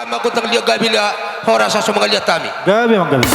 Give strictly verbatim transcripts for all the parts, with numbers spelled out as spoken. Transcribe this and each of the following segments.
Mangkutang liat gabe liat horas asa mangaliat hami. Gabe manggabe.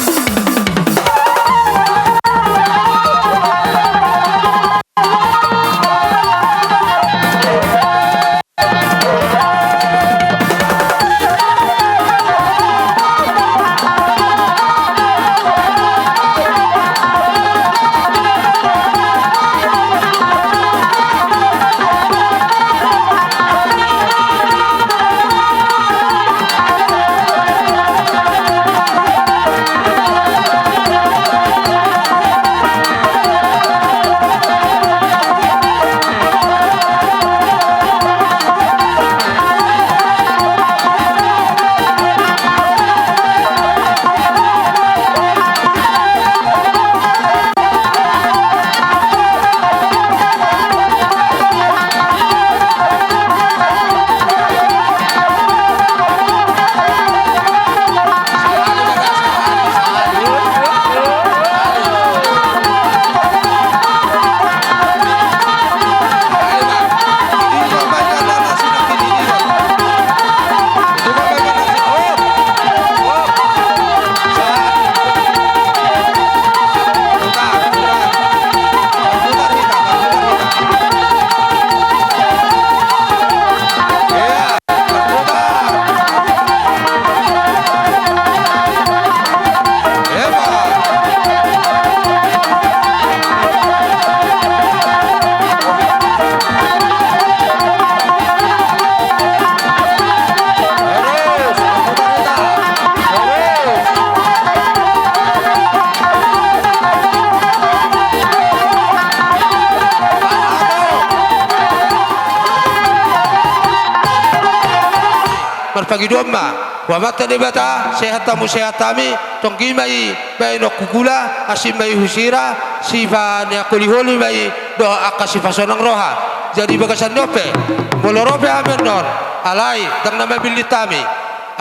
Marpangidoan ma, hu Amanta Debata, sehat hamu sehat hami, tonggi ma i baenonku kula, asing ma i hu sira, sipaneang holiholi ma i dohot angka sipasonang roha. Jadi bagasan ni on pe, molo ro pe hami annon, alai ndang na mabillit hami.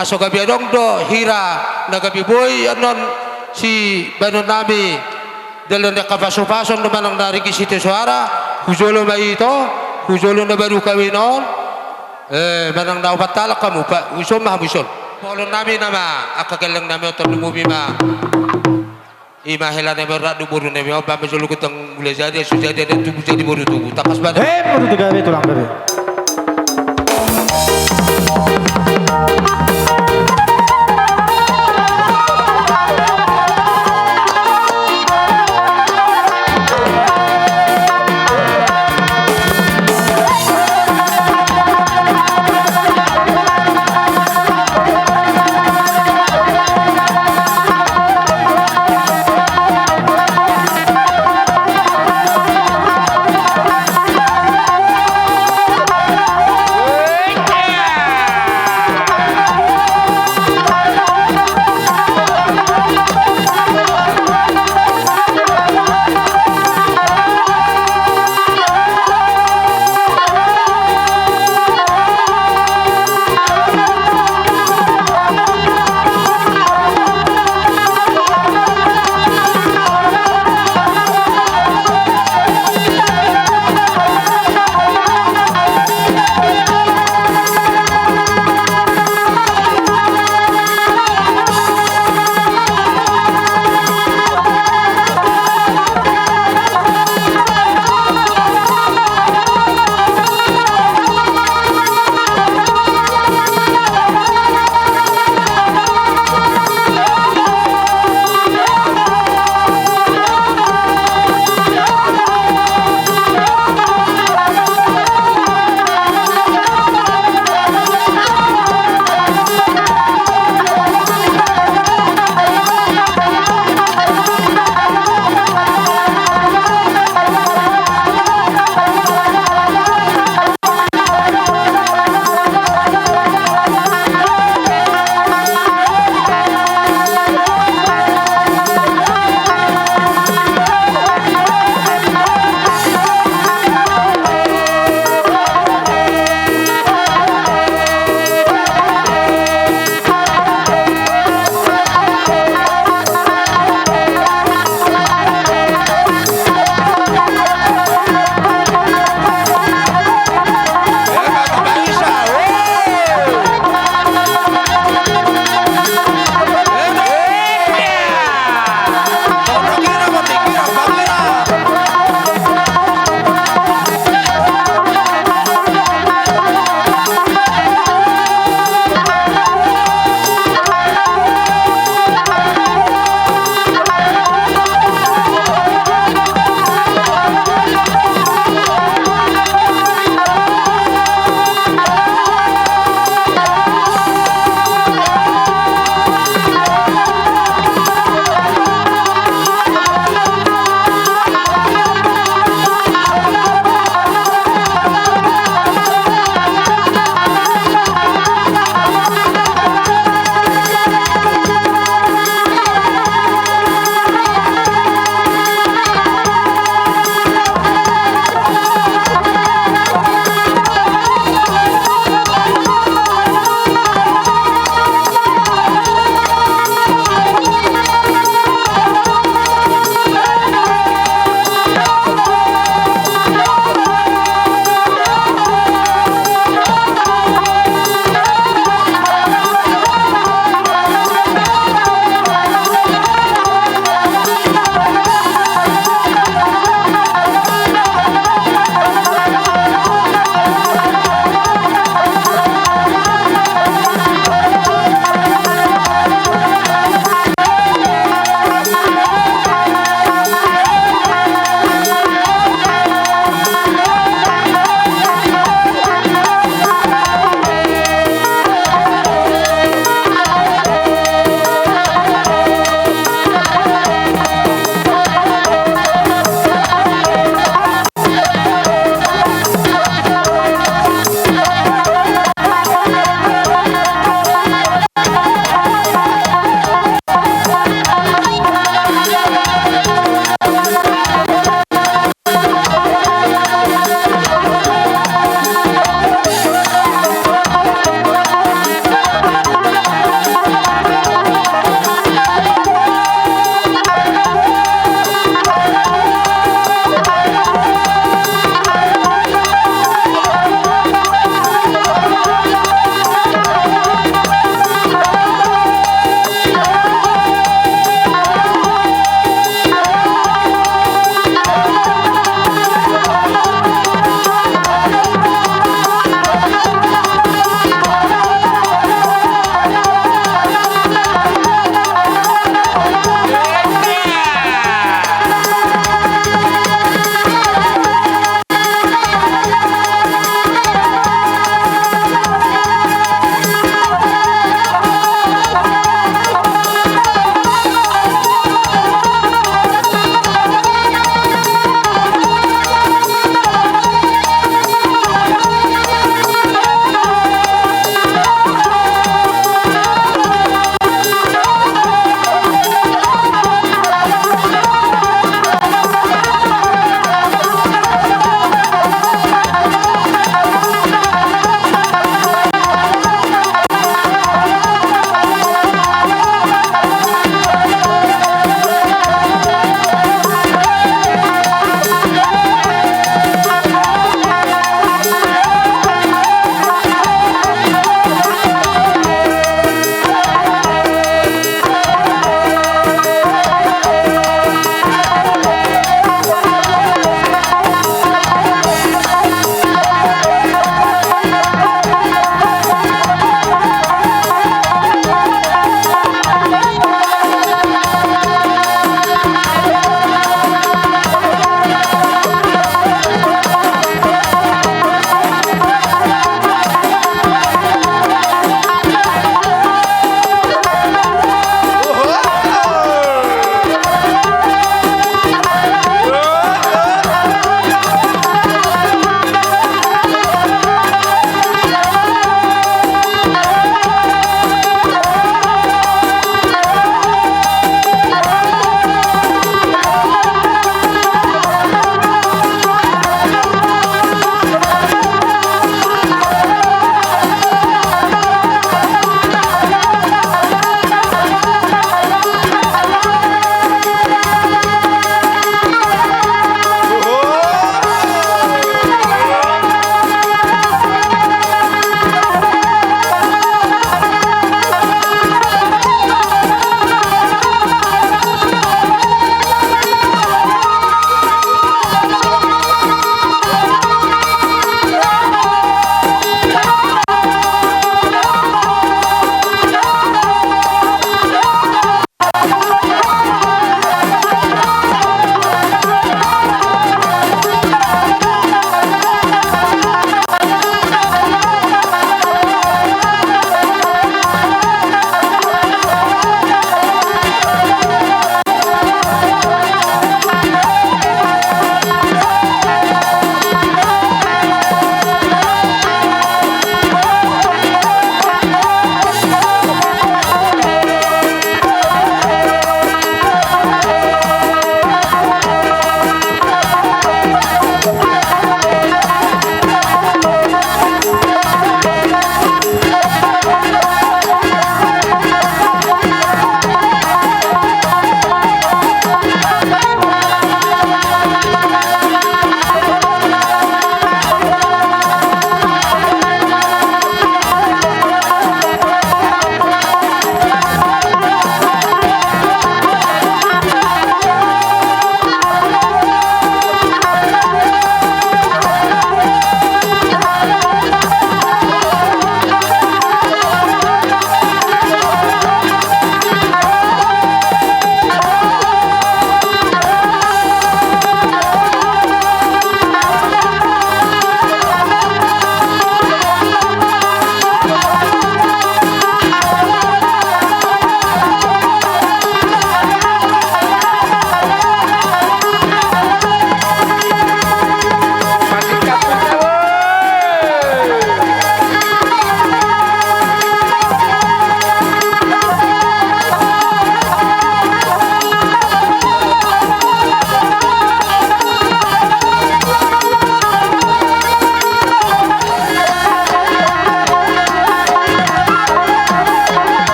Asa gabe adong do hira na gabe boi annon sibaenonnami. Dalan ni angka pasupasu do manang na rigi sitio soara, hu jolo ma i to, hu jolo na baru kawin on. Eh, manang na opat halak hamu, pa, hu son ma hamu hu son. Paholonnami nama angka gellengnami on, tarlumobi ma. I ma helanami on, rap dohot borunami on, bahen ma jolo gondang mula jadi, asa jadi anak tubu, jadi boru tubu. Tangkas bahen. Eh, boru tubu gabe, tulang gabe.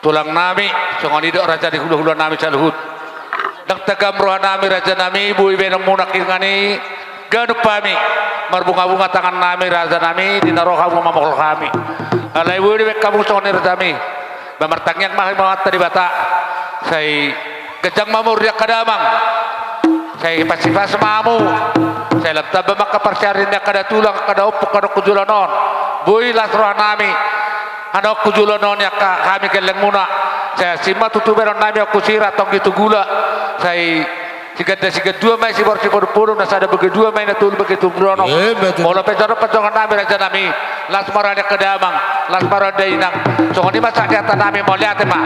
Tulang nami, songon i do raja ni hula-hula nami saluhut. Ndang tagam roha nami raja nami, boi baenon muna hirangan i, ganup hami, marbunga-bunga tangan nami raja nami, di na ro hamu mamungka hami. Alai boi dibaen hamu songon i raja nami. Ba martangiang ma hami tu Amanta Debata. Sai ganjang ma umur ni angka damang. Sai pas-pas ma hamu. Sai lam tamba ma angka parsiajar ni angka da tulang, angka da ompu, angka na ongkujolo on. Boi las roha nami. Annon ongkujolo on i angka hami gelleng muna. Sai asi ma tutu baenon nami ongku sira tonggi tu gula. Sai siganda sigandua ma i, sibor sipodompodom, na sada bage dua ma i, na tolu bage tolu onom. Molo pe jonok panjongon nami raja nami. Las ma roha ni angka damang, las ma roha ni dainang. Songon i ma sahat hata nami, mauliate ma.